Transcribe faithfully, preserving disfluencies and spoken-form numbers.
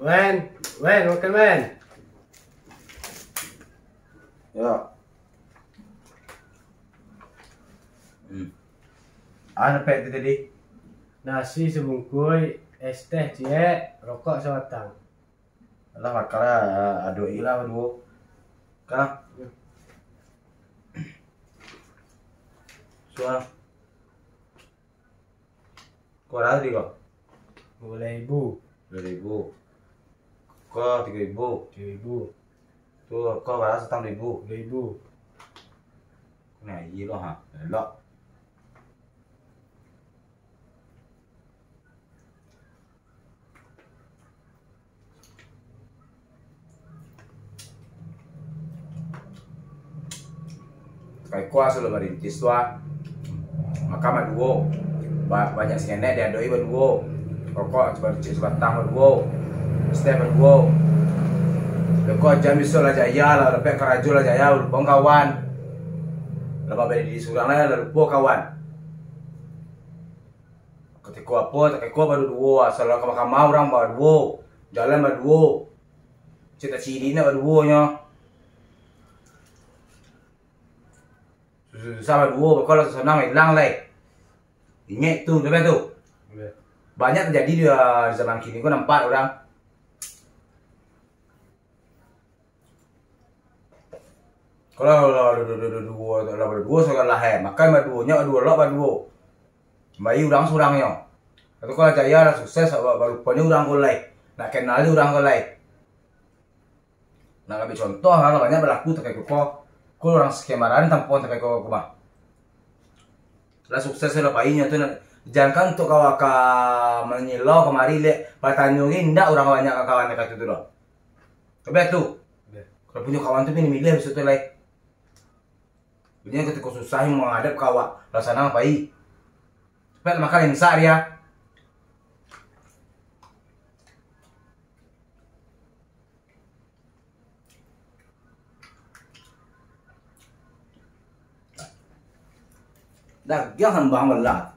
Wen, Wen, makan, Wen. Yo. Hmm. Ah, apo tu tadi? Nasi sabungkuih, es teh ciek, rokok sabatang. Alah, makan lah, ado i lah baduo. Ka? Suah. Ko bara tadi ko? Duo baleh ribu. Duo baleh ribu. Ko tigo ribu. Tigo ribu. Tu ko bara, satang ribu. Duo ribu. Nah, iyo lo ha. Elok. Takai ko asa lo barintis tu ah. Makan baduo. Ba-, banyak sinek diadoi baduo. Rokok cuma cik sabatang baduo. Step baduo. Leko jam bisuak lah jaya lah, lapek karajo lah jaya, lupo kawan. Lah babali diri surang lah, lah lupo kawan. Katiko apo, takiko baduo-duo, asal ka mahkamah urang baduo, jalan baduo. Cita ciri nak baduo nyo. Susah baduo, bako lah sanang ilang lai. Ingek tu, tu tu. Iyo. Banyak tajadi di, di zaman kini ko nampak urang. Kalau lah, lah, lah, lah, lah, duo, lah, lah, duo, salah, eh. Makan baduo, nyo duo, lok baduo. Bayi urang surang nyo. Atau kalau jaya lah sukses, ba-, ba-, ruponyo urang ko lai. Nak kenal jo urang ko lai. Nak ambiak contoh, lah, banyak balaku takai ko. Ko urang sakemaran tampuan takai ko, ko mah. Lah sukses lah bayi nyo tu, nak, jankan untuk kawa ka manyilau kamari, lek, batanyo ni indak urang banyak kawan dekat tu doh. Tapi tu, Beh. Kalau punyo kawan tu, pilih-pilih bisuak tu lai. Jadi katiko susah yang mangadap ka awak, lah sanang pai. Cepet makan, imsak dia. Dagiang sambah malah.